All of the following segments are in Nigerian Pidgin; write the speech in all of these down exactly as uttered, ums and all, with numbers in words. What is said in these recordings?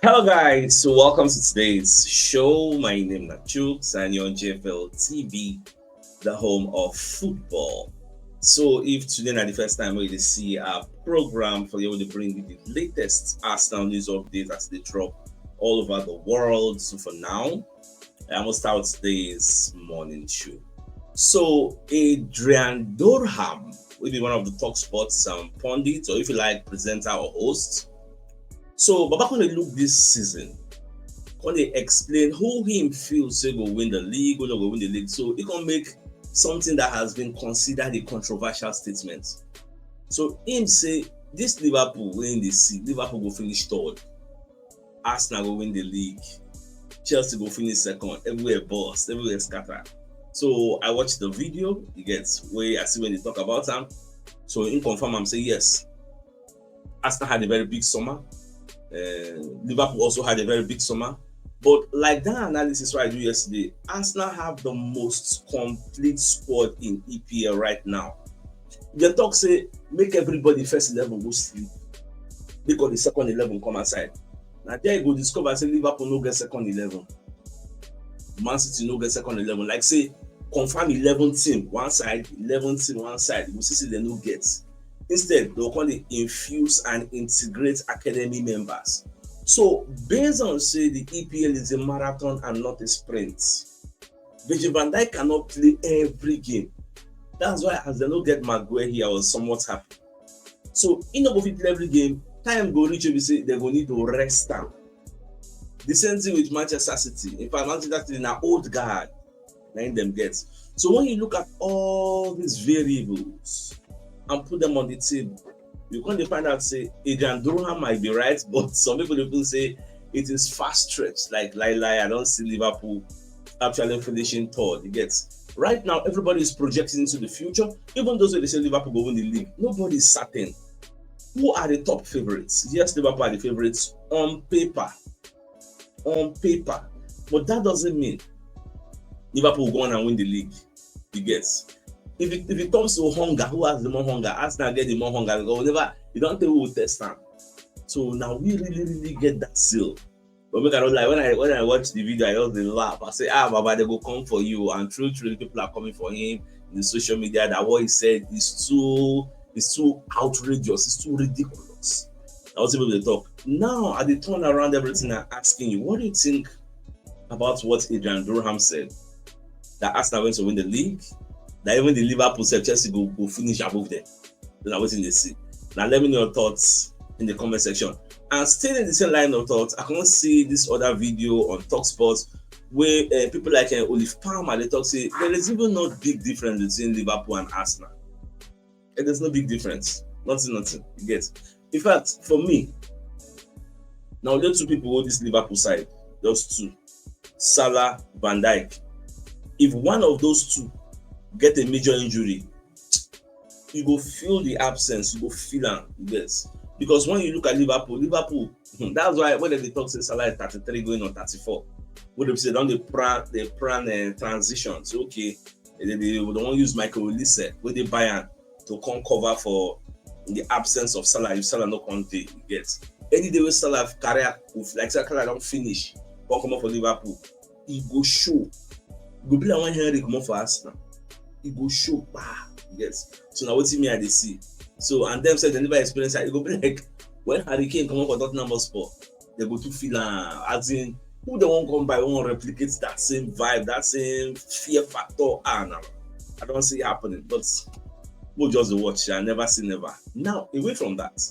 Hello, guys. So, welcome to today's show. My name is Chooks, and you're on J F L T V, the home of football. So, if today is the first time we see our program for you, we bring you the latest Arsenal news updates as they drop all over the world. So, for now, I must start today's morning show. So, Adrian Durham will be one of the Talk Sports um, pundits, or if you like, presenter or host. So, Baba come dey look this season, come dey explain who him feel say go win the league, who no go win the league. So, he come make something that has been considered a controversial statement. So, him say this Liverpool wey him dey see, Liverpool go finish third, Arsenal go win the league, Chelsea go finish second, everywhere burst, everywhere scatter. So I watch the video, you get, wey I see when they talk about am. So he confirm am say yes, Arsenal had a very big summer. Uh, Liverpool also had a very big summer. But like that analysis wey I do yesterday, Arsenal have the most complete squad in E P L right now. They talk say make everybody first eleven go sleep, because the second eleven come outside. Na there you go discover say Liverpool no get second eleven, Man City no get second eleven. Like say, confirm eleven team one side, eleven team one side. You go see say they no get. Instead, they go come dey infuse and integrate academy members. So, based on say the E P L is a marathon and not a sprint, Virgil van Dijk cannot play every game. That's why, as they no get Maguire here, I was somewhat happy. So he no go fit play every game. Time go reach, we say they go need to rest am. The same thing with Manchester City. In fact, Manchester City na old guard, na im dem get. So when you look at all these variables and put them on the table, you come dey find out say Adrian Durham might be right, but some people dey feel say it is far stretch. Like, lie, lie, I don't see Liverpool actually finishing third. You get? Right now, everybody is projecting into the future. Even those wey dey say Liverpool go win the league, nobody is certain. Who are the top favorites? Yes, Liverpool are the favorites on paper. On paper. But that doesn't mean Liverpool go on and win the league. You get? If it, if it comes to hunger, who has the more hunger? Arsenal get the more hunger, because we never, you don't think we will test am. So now we really, really get that zeal. But make I no lie, when I, when I watch the video, I just dey laugh. I say, "Ah, Baba, they go come for you." And true, true, people are coming for him in the social media, that what he said is too, is too outrageous, it's too ridiculous. I was able to talk. Now, I dey turn around everything and asking you, what do you think about what Adrian Durham said? That Arsenal went to win the league, that even the Liverpool sef, Chelsea go, go finish above them. That's what they see. Now, let me know your thoughts in the comment section. And still in the same line of thoughts, I can see this other video on Talk Sports where uh, people like uh, Olive Palmer, they talk say there is even no big difference between Liverpool and Arsenal. And there's no big difference. Nothing, nothing. You get? In fact, for me, now only two people hold this Liverpool side. Just two. Salah, Van Dijk. If one of those two get a major injury, you go feel the absence, you go feel am, you get? Because when you look at Liverpool, Liverpool, hmm, that's why when they talk say Salah is thirty-three going on thirty-four, what they say, don't they plan, they plan uh, transitions. Okay, they, they, they don't use Michael Olise, where they buy am to come cover for the absence of Salah. If Salah no come dey, you get? Any day wey Salah career, if like Salah career don finish, come comot for Liverpool, e go show. E go be like when Henry comot for Arsenal. E go show, bah, yes. So na wetin me I dey see. So, and dem sef, dem never experience am. E go be like when Harry Kane comot for Tottenham Hotspur, they go too feel am. As in, who they wan come buy, wan replicate that same vibe, that same fear factor? Ah, no, I don't see it happening. But we'll just watch. I never say never. Now, away from that.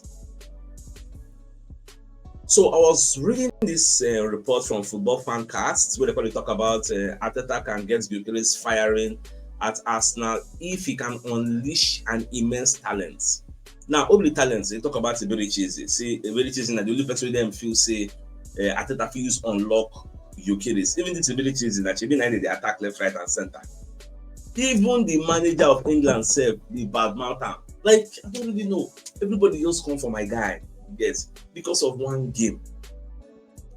So I was reading this uh, report from Football Fancast, where they probably talk about uh, Arteta can get Gyökeres firing at Arsenal if he can unleash an immense talent. Now, only talents, they talk about Eberechi Eze. See, Eberechi Eze na the only person wey dem feel say uh, Arteta fit use unlock Gyökeres. Even this Eberechi Eze, na Chibi na dey attack left, right, and center. Even the manager of England sef, the bad mouth am. Like, I don't really know. Everybody just come for my guy. Yes, because of one game.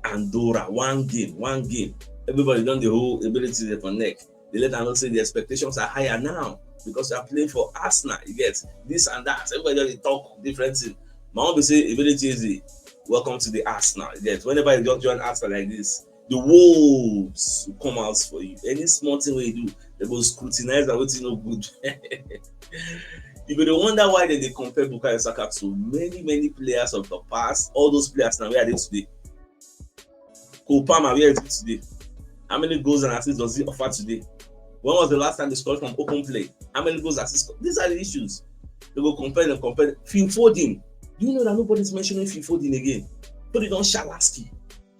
Andorra, one game, one game. Everybody don dey hold Eberechi Eze for neck. They let am know say the expectations are higher now because you are playing for Arsenal. You get this and that. Everybody just dey talk different thing. My own be say Eberechi Eze, Welcome to the Arsenal. You get, whenever you just join Arsenal like this, the wolves will come out for you. Any small thing wey you do, they go scrutinize and wetin no good. You go dey wonder why they dey compare Bukayo Saka to many, many players of the past. All those players now, where are they today? Cole Palmer, where is he today? How many goals and assists does he offer today? When was the last time they scored from open play? How many goals, assists? These are the issues. They go compare and compare. Phil Foden. Do you know that nobody's mentioning Phil Foden again? Foden don shalaski.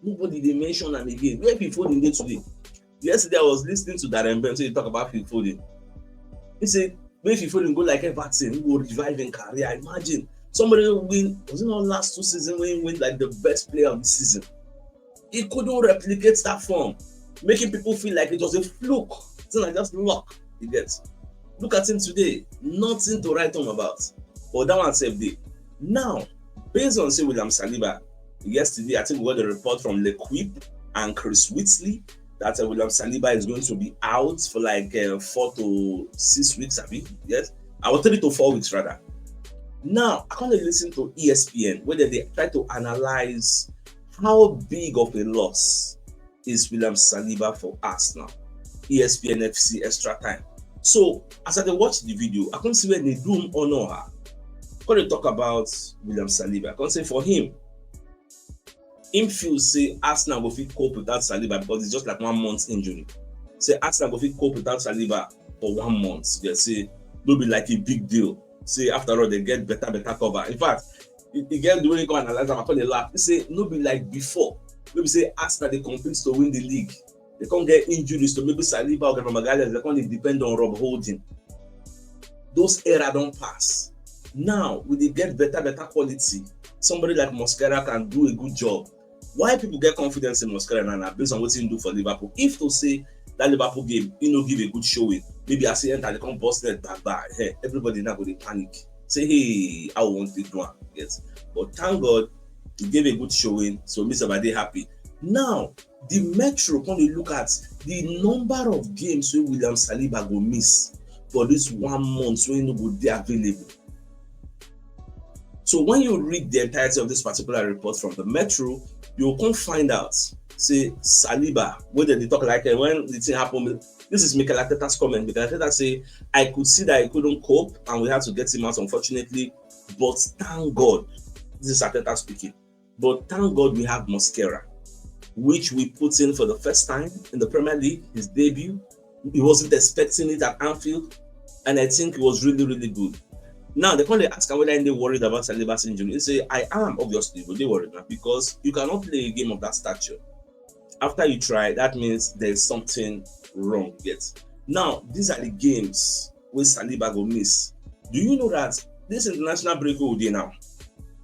Nobody dey mention am again. Where Phil Foden dey today? Yesterday, I was listening to Darren Bent say he talk about Phil Foden. He say, make Phil Foden go like Everton, he go revive him career. Imagine somebody wey win, was it not last two seasons when he win like the best player of the season? He couldn't replicate that form, making people feel like it was a fluke. It's not just luck, you get. Look at him today, nothing to write home about. But that one sef dey. Now, based on say William Saliba, yesterday, I think we got a report from L'Equipe and Chris Whitley that uh, William Saliba is going to be out for like uh, four to six weeks, abi? Yes? Or three to four weeks, rather. Now, I come dey listen to E S P N, where they, they try to analyze how big of a loss is William Saliba for Arsenal. E S P N F C Extra Time. So, as I dey watch the video, I come see where they do him honor her. Come dey talk about William Saliba. I come say for him, him feel say Arsenal go fit cope without Saliba because it's just like one month injury. Say Arsenal go fit cope without Saliba for one month. They say no be like a big deal. Say after all, they get better, better cover. In fact, e e get the way he come analyze am, I come dey laugh. He say no be like before. No be say Arsenal dey compete to win the league. They come get injuries to maybe Saliba or Gabriel Magalhaes. They come dey depend on Rob Holding. Those era don pass. Now we dey get better, better quality. Somebody like Mosquera can do a good job. Why people get confidence in Mosquera now? Na based on wetin he do for Liverpool. If to say that Liverpool game, he no give a good showing, maybe as he enter, they come burst net, bang, bang, hey, everybody now go dey panic. Say, hey, I want to do am. Yes. But thank God, he gave a good showing, so me sef I dey happy. Now, the Metro come dey look at the number of games wey William Saliba go miss for this one month wey he no go dey available. So when you read the entirety of this particular report from the Metro, you go come find out say Saliba, wey dem dey talk like eh, when the thing happen, this is Mikel Arteta's comment. Mikel Arteta say, I could see that he couldn't cope and we had to get him out, unfortunately. But thank God, this is Arteta speaking. But thank God we have Mosquera, which we put in for the first time in the Premier League, his debut. He wasn't expecting it at Anfield, and I think it was really, really good. Now, they come dey ask am whether he dey worried about Saliba's injury. He say, I am, obviously, but dey worried now because you cannot play a game of that stature. After you try, that means there is something wrong. Yes. Now, these are the games wey Saliba go miss. Do you know that this international break wey we dey now,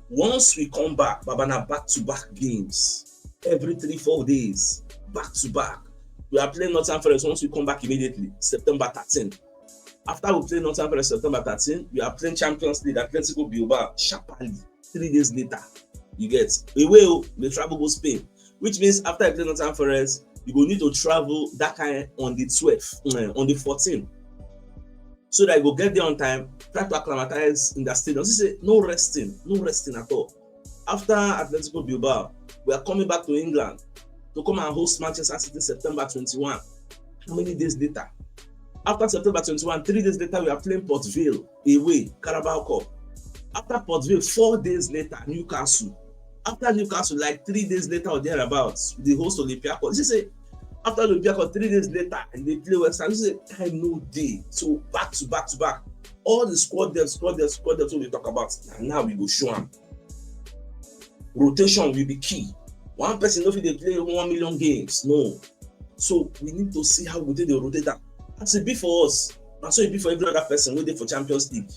once we come back, baba, na back to back games. Every three, four days, back to back. We are playing Nottingham Forest once we come back immediately, September thirteen. After we play Nottingham Forest September thirteen, we are playing Champions League, Atletico Bilbao, sharply, three days later. You get away o, dey travel go Spain, which means after you play Nottingham Forest, you go need to travel that kind on the twelfth, mm, on the fourteenth, so that you go get there on time, try to acclimatize in the stadium. He say no resting, no resting at all. After Atletico Bilbao, we are coming back to England to come and host Manchester City September twenty-one. How many days later? After September twenty-one, three days later, we are playing Port Vale away, Carabao Cup. After Port Vale, four days later, Newcastle. After Newcastle, like three days later or thereabouts, we dey host Olympiacos. He say, after Olympiacos, three days later, and they play West Ham. He say, time no dey. So back to back to back. All the squad depth, squad depth, squad depth wey we talk about, na now we go show am. Rotation will be key. One person no fit dey play one million games. No. So we need to see how we go take dey rotate am. As e be for us, na so e be for every other person wey dey for Champions League.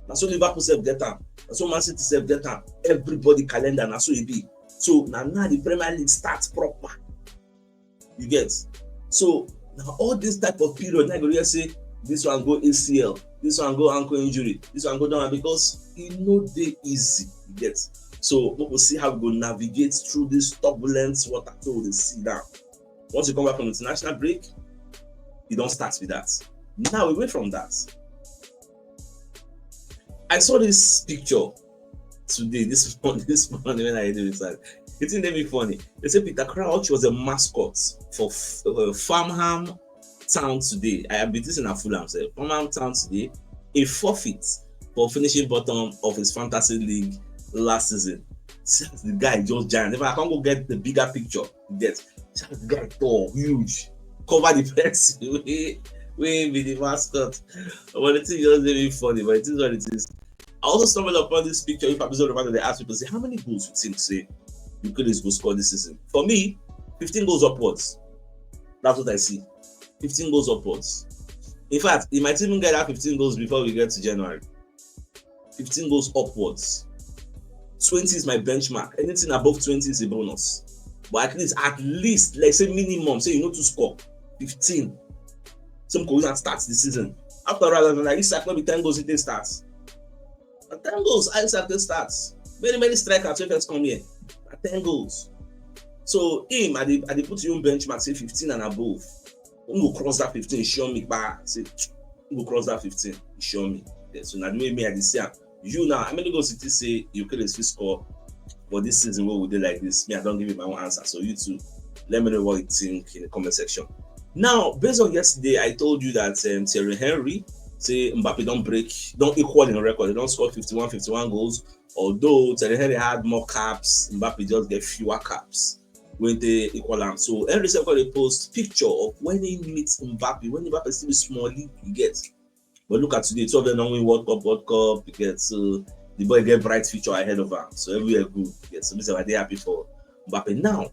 Na so Liverpool sef get am. Na so Man City sef get am. Everybody calendar, na so e be. So na now the Premier League start proper. You get? So na all this type of period, na you go hear say this one go A C L, this one go ankle injury, this one go down, because e no dey easy. You get? So we go see how we go navigate through this turbulent water wey we dey see now. Once you come back from international break, e don start be that. Now, away from that, I saw this picture today, this morning, this morning when I do research, it didn't make me funny. They say Peter Crouch was a mascot for uh, Farmham Town today. I have been this in a full, I'm saying Farmham Town today, a forfeit for finishing bottom of his fantasy league last season. The guy just giant. If I can't go get the bigger picture, get the guy tall, huge, cover the person. We we be the mascot. But the thing just very funny, but it is what it is. I also stumbled upon this picture. If I'm so reminded, they ask people say, how many goals you think say Euclides will score this season? For me, fifteen goals upwards. That's what I see. fifteen goals upwards. In fact, he might even get that fifteen goals before we get to January. fifteen goals upwards. twenty is my benchmark. Anything above twenty is a bonus. But at least, at least, let's say minimum, say you know to score fifteen. Some coach that starts the season. After all, like Isak, maybe ten goals it starts. And ten goals, Isak starts. Many, many strikers first come here. At ten goals. So him, I did, I did put your own benchmark, say fifteen and above. Who will cross that fifteen? Show me back. Say, who will cross that fifteen? Show me. Yeah, so now the way me I dey see am. You now, how many goals did you say you could still score for this season? What would they like this? Me, I don't give you my own answer. So you two, let me know what you think in the comment section. Now, based on yesterday, I told you that um, Thierry Henry say Mbappe don't break, don't equal in record. They don't score fifty-one, fifty-one goals. Although Thierry Henry had more caps, Mbappe just get fewer caps when they equal am. So Henry Seven a post picture of when he meets Mbappe, when Mbappe still be small league you get. But look at today, two of them don't win World Cup, World Cup, you get. So the boy get bright future ahead of him. So everywhere good. You get. So this is why they happy for Mbappe. Now,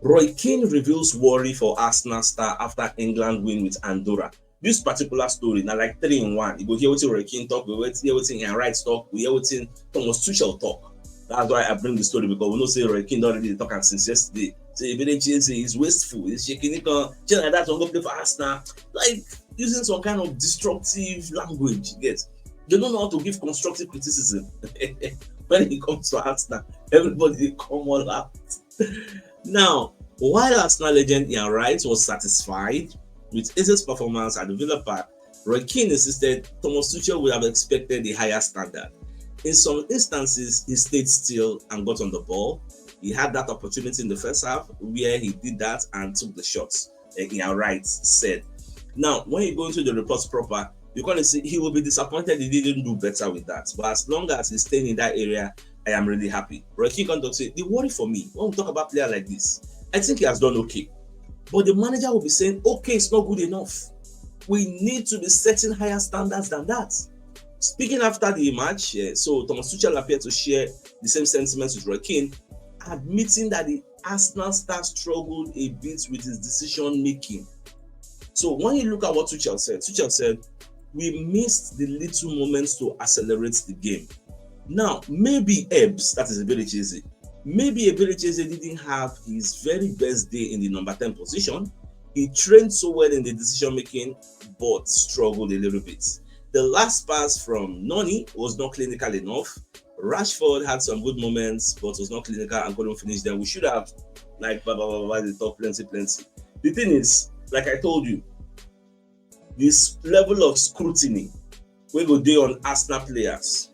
Roy Keane reveals worry for Arsenal star after England win with Andorra. This particular story, now like three in one. You go hear what Roy Keane talk, we wait, hear what Ian Wright talk, we hear what Thomas Tuchel talk. That's why I bring the story because we know say Roy Keane already talk and since yesterday. Say if they change, say he's wasteful, he's shaking it. Just like that, one go play for Arsenal. Like using some kind of destructive language. Yes, they don't know how to give constructive criticism when it comes to Arsenal. Everybody they come all out. Now, while Arsenal legend Ian Wright was satisfied with Eze's performance at the Villa Park, Roy Keane insisted Thomas Tuchel would have expected a higher standard. In some instances, he stayed still and got on the ball. He had that opportunity in the first half where he did that and took the shots, uh, Ian Wright said. Now, when you go into the reports proper, you're going to see he will be disappointed he didn't do better with that. But as long as he's staying in that area, I am really happy. Roy Keane come talk say, the worry for me, when we talk about player like this, I think he has done okay. But the manager will be saying, okay, it's not good enough. We need to be setting higher standards than that. Speaking after the match, yeah, so Thomas Tuchel appeared to share the same sentiments with Roy Keane, admitting that the Arsenal star struggled a bit with his decision making. So when you look at what Tuchel said, Tuchel said, we missed the little moments to accelerate the game. Now, maybe Ebbs, that is Eberechi Eze, maybe Eberechi Eze didn't have his very best day in the number ten position. He trained so well in the decision making, but struggled a little bit. The last pass from Noni was not clinical enough. Rashford had some good moments, but was not clinical and couldn't finish them. We should have, like, blah, blah, blah, blah, they talk plenty, plenty. The thing is, like I told you, this level of scrutiny wey go dey on Arsenal players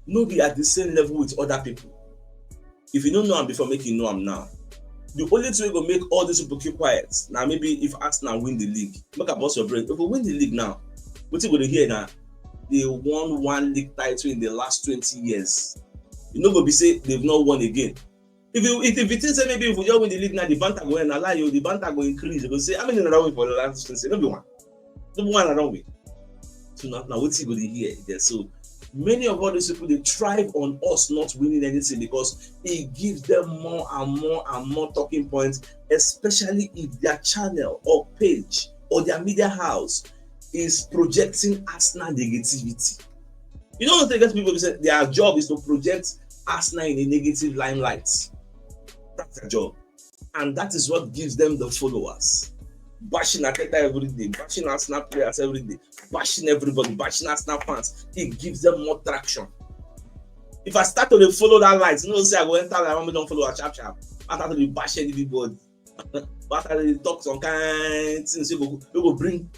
no be at the same level with other people. If you no know am before, make you know am now. The only thing wey go make all these people keep quiet na maybe if Arsenal win the league. Make I burst your brain. If we win the league now, wetin go dey hear na they won one league title in the last twenty years. You no go be say they've not won again. If you if, if you think say maybe if we just win the league now, the banter go end. Na lie o, the banter go increase. They go say how many na win for the last twenty? No be one. No be one na don win. So na na wetin you go dey hear there. So many of all these people dey thrive on us not winning anything because it gives them more and more and more talking points, especially if their channel or page or their media house is projecting Arsenal negativity. You know, they get people who say their job is to project Arsenal in a negative limelight. That's their job. And that is what gives them the followers. Bashing Arteta every day, bashing Arsenal players every day, bashing everybody, bashing Arsenal fans. It gives them more traction. If I start to dey follow that light, you know, say I go enter like one million followers sharp sharp. I start to dey bash everybody. But I dey talk some kind things wey go wey go bring.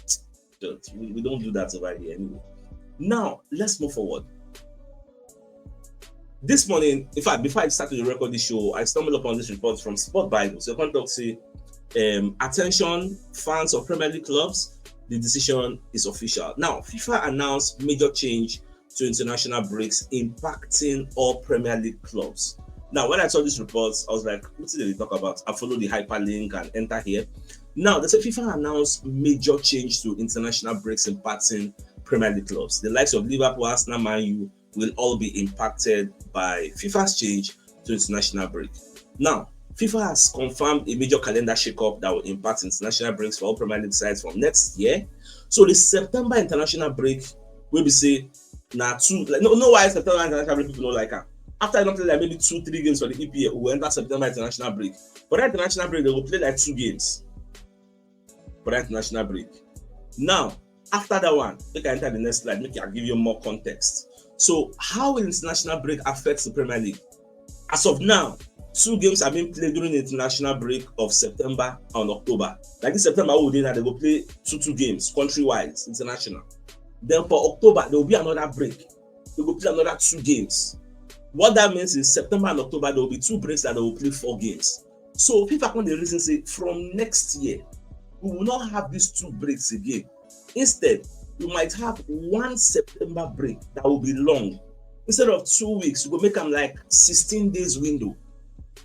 We, we don't do that over here anyway. Now let's move forward. This morning, in fact, before I start to record this show, I stumbled upon this report from Sport Bible. So I can talk say, um, attention, fans of Premier League clubs, the decision is official. Now, FIFA announced major change to international breaks impacting all Premier League clubs. Now, when I saw this report, I was like, what did they talk about? I followed the hyperlink and enter here. Now, they say FIFA announced major change to international breaks impacting Premier League clubs. The likes of Liverpool, Arsenal, Man U will all be impacted by FIFA's change to international break. Now, FIFA has confirmed a major calendar shakeup that will impact international breaks for all Premier League sides from next year. So the September international break will be say now two, like, no, no, why September international break people don't like am. After I don't play like maybe two, three games for the E P L, we enter September international break. But that international break, they will play like two games for that international break. Now, after that one, make I enter the next slide, make I give you more context. So, how will international break affect the Premier League? As of now, two games have been played during the international break of September and October. Like this September, we dey now, they go play two two games, countrywise, international. Then for October, there will be another break. They go play another two games. What that means is September and October, there will be two breaks that they will play four games. So FIFA come dey reason say from next year, we will not have these two breaks again. Instead, we might have one September break that will be long. Instead of two weeks, we go make am like sixteen days window.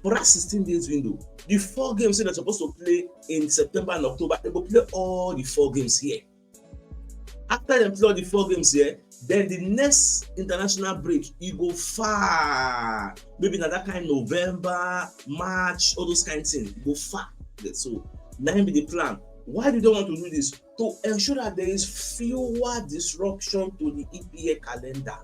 For that sixteen days window, the four games wey dem suppose to play in September and October, dem go play all the four games here. After dem play all the four games here, then the next international break, e go far. Maybe na that kind November, March, all those kind things, e go far. So na im be the plan. Why do they want to do this? To ensure that there is fewer disruption to the E P L calendar.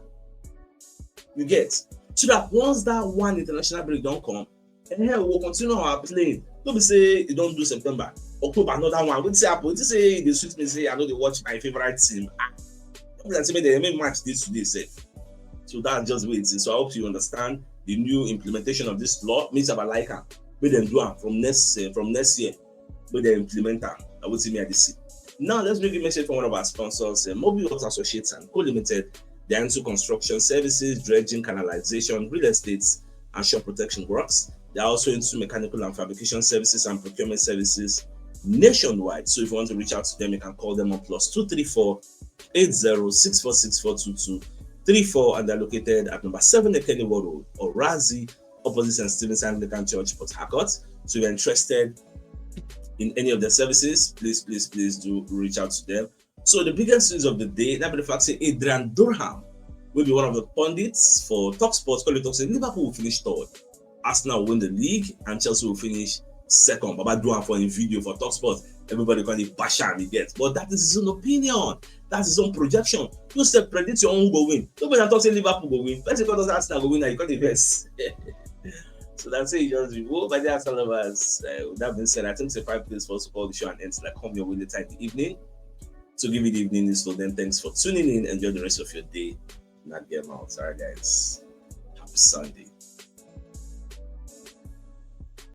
You get? So that once that one international break don come, and here we will continue our play. No be say you don do September, October, another one. Wetin say happen? Wetin say e dey sweet me say I no dey watch my favorite team. Ah, no be like say make dem make match dey today sef. So that's just the way it is. So I hope you understand the new implementation of this law. Me sef, I like am. Make dem do am from next, uh, from next year. Make dem implement am. Na wetin me I dey see. Now let's make a message from one of our sponsors, uh, Mobile Works Associates and Co Limited. They are into construction services, dredging, canalization, real estate, and shore protection works. They are also into mechanical and fabrication services and procurement services nationwide. So if you want to reach out to them, you can call them on plus two three four eight zero six four six four two two three four, and they're located at number seven Ekene Road, Orazi, opposite St. Stephen's Anglican Church, Port Harcourt. So if you're interested in any of their services, please, please, please do reach out to them. So the biggest news of the day, that be the fact say Adrian Durham will be one of the pundits for TalkSport. Call it talk say Liverpool will finish third, Arsenal will win the league, and Chelsea will finish second. Baba do am for a video for TalkSport. Everybody can bash am, you get. But that is his own opinion. That's his own projection. You sef predict your own who go win. Nobody talk say Liverpool go win. Person come talk say Arsenal go win, now you come dey vex. So that's it, just review. But there are some of us. Uh, with that being said, I think it's a five minutes for us to call the show and end. Like, come your way later in the evening. So give it the evening this for them. Thanks for tuning in. Enjoy the rest of your day. Not get mouth. All right, guys. Happy Sunday.